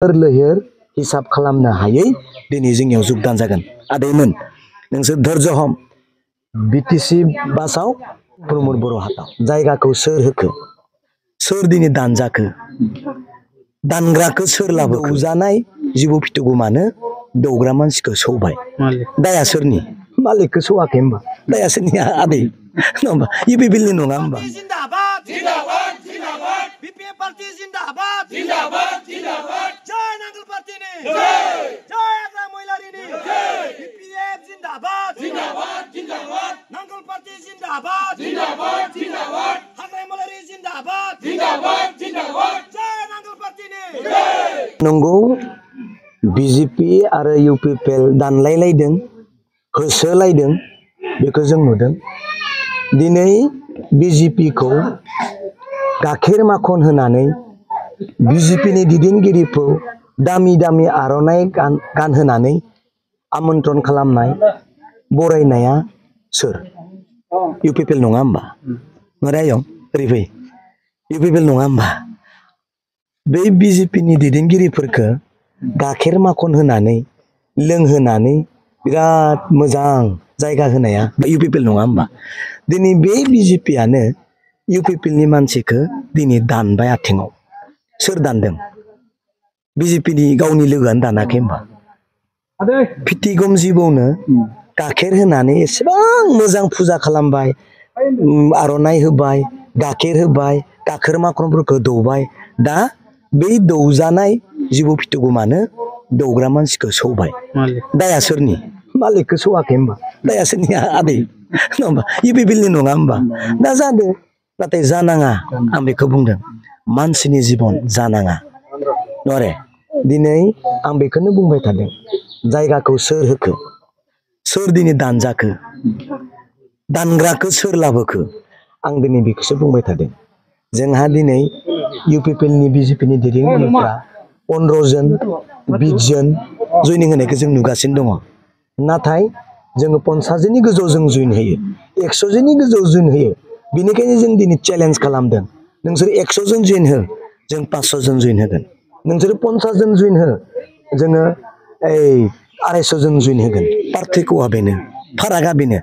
लैहोर हिसाब खालामनो हायै दिनै जोंनियाव जुगदान जागोन। आदैमोन नोंसोर धैर्य हम बिटिसि बासाव प्रमद बर' हाटाव जायगाखौ सोर होखो सोर दिनै दानजाखो दानग्राखौ सोर लाबोखो दौजानाय जिबौ फिथुगुमानो दौग्रा मानसिखौ सौबाय दाया सोरनि मालिकखौ सौवाखै होमबा दाया सोरनि आदै नङा होमबा इउपिपिएलनि नङा होमबा जिंदाबाद जिंदाबाद जिंदाबाद बीपीएफ पार्टी जिंदाबाद जिंदाबाद जिंदाबाद जय नांगल पार्टी ने जय जय आग्रा महिलारी ने जय बीपीएफ जिंदाबाद जिंदाबाद जिंदाबाद नांगल पार्टी जिंदाबाद जिंदाबाद जिंदाबाद आग्रा महिलारी जिंदाबाद जिंदाबाद जिंदाबाद जय नांगल पार्टी ने जय नंगौ बीजेपी आरो इउपिपिएल दानलायलायदों होसोलायदों बेखौ जों नुदों दिनै बीजेपी को गाखेर माखन होनानै बीजेपीनि दैदेनगिरिखौ दामि दामि आर'नाइ गानहोनानै आमन्त्रण खालामनाय बरायनाया सोर इउपिपिएल नङा होमबा नरायं ओरै इउपिपिएल नङा होमबा बै बीजेपीनि दैदेनगिरिफोरखौ गाखेर माखन होनानै लोंहोनानै बिराद मोजां जायगा होनाया इउपिपिएल नङा होमबा दिनै बे बीजेपीआनो इउपिपिएलनि मानसिखौ दिनै दानबाय आथिङाव सोर दानदों बीजेपीनि गावनि लोगोआनो दानाखै होमबा फिथिगम जिबौनो गाखेर होनानै एसेबां मोजां फुजा खालामबाय आर'नाइ होबाय गाखेर होबाय गाखेर माखनफोरखौ दौबाय दा बै दौजानाय जिबौ फिथुगुमानो दौग्रा मानसिखौ सौबाय दाया सोरनि मालिकखौ सौवाखै होमबा दाया सोरनि आदै नङा होमबा इउपिपिएलनि नङा होमबा दा जादों नाथाय जानाङा आं बेखौ बुंदों मानसिनि जिबन जानाङा नरे दिनै आं बेखौनो बुंबाय थादों जायगाखौ सोर होखो सोर दिनै दानजाखो दानग्राखौ सोर लाबोखो आं दिनै बेखौसो बुंबाय थादों जोंहा दिनै इउपिपिएलनि बीजेपीनि दैदेनगिरिफ्रा 15 जन 20 जन जयनिं होनायखौ जों नुगासिनो दङ नाथाय जोङो 50 जननि गोजौआव जों जइन होयो 100 जननि गोजौआव जइन होयो बेनिखायनो जों दिनै चेलेन्ज खालामदों नोंसोर 100 जन जइन हो जों 500 जन जइन होगोन नोंसोर 50 जन जइन हो जोङो 250 जन जइन होगोन पार्थक्यआ बेनो फारागा बेनो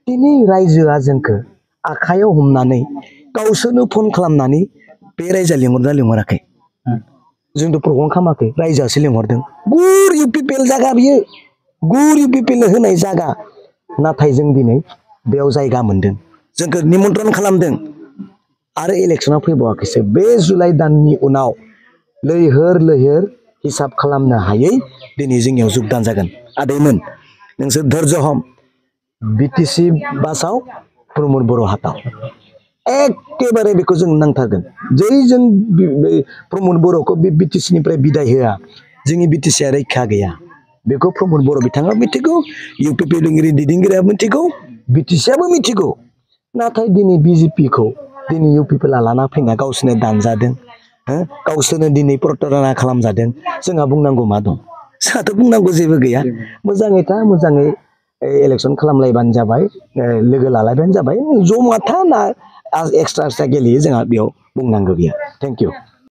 दिनै रायजोआ जोंखौ आखायाव हमनानै गावसोरनो फन खालामनानै बे रायजोआ लिंहरना लिंहराखै जोंथ' प्रग्राम खालामाखै रायजोआसो लिंहरदों गुर इउपिपिएल जागा बियो गुर इउपिपिएल होनाय जागा नाथाय जों दिनै बेयाव जायगा मोनदों जोंखौ निमन्त्रण खालामदों आरो इलेक्सना फैबावाखैसो बे जुलाइ दाननि उनाव लैहोर लैहोर हिसाब खालामनो हायै दिनै जोंनियाव जुगदान जागोन आदैमोन नोंसोर धैर्य हम बिटिसि बासाव प्रमद बर' हाटाव एखेबारे बेखौ जों नांथारगोन जै जों प्रमद बर'खौ बे बिटिसिनिफ्राय बिदाय होआ जोंनि बिटिसिआ रैखा गैया बेखौ प्रमद बर' बिथाङा मिथिगौ इउपिपिएल दैदेनगिरिया मिथिगौ बिटिसिआबो मिथिगौ नाथाय दिनै बीजेपीखौ दिनै इउपिपिएलआ लाना फैना गावसोरनो दानजादों गावसोरनो दिनै प्रतारना खालामजादों जोंहा बुंनांगौ मा दं जोंहाथ' बुंनांगौ जेबो गैया मोजाङै था मोजाङै इलेक्सन खालामलायबानो जाबाय लोगो लालायबानो जाबाय जमा था ना एक्सट्रा गेलेयो जोंहा बेयाव बुंनांगौ गैया थेंक इउ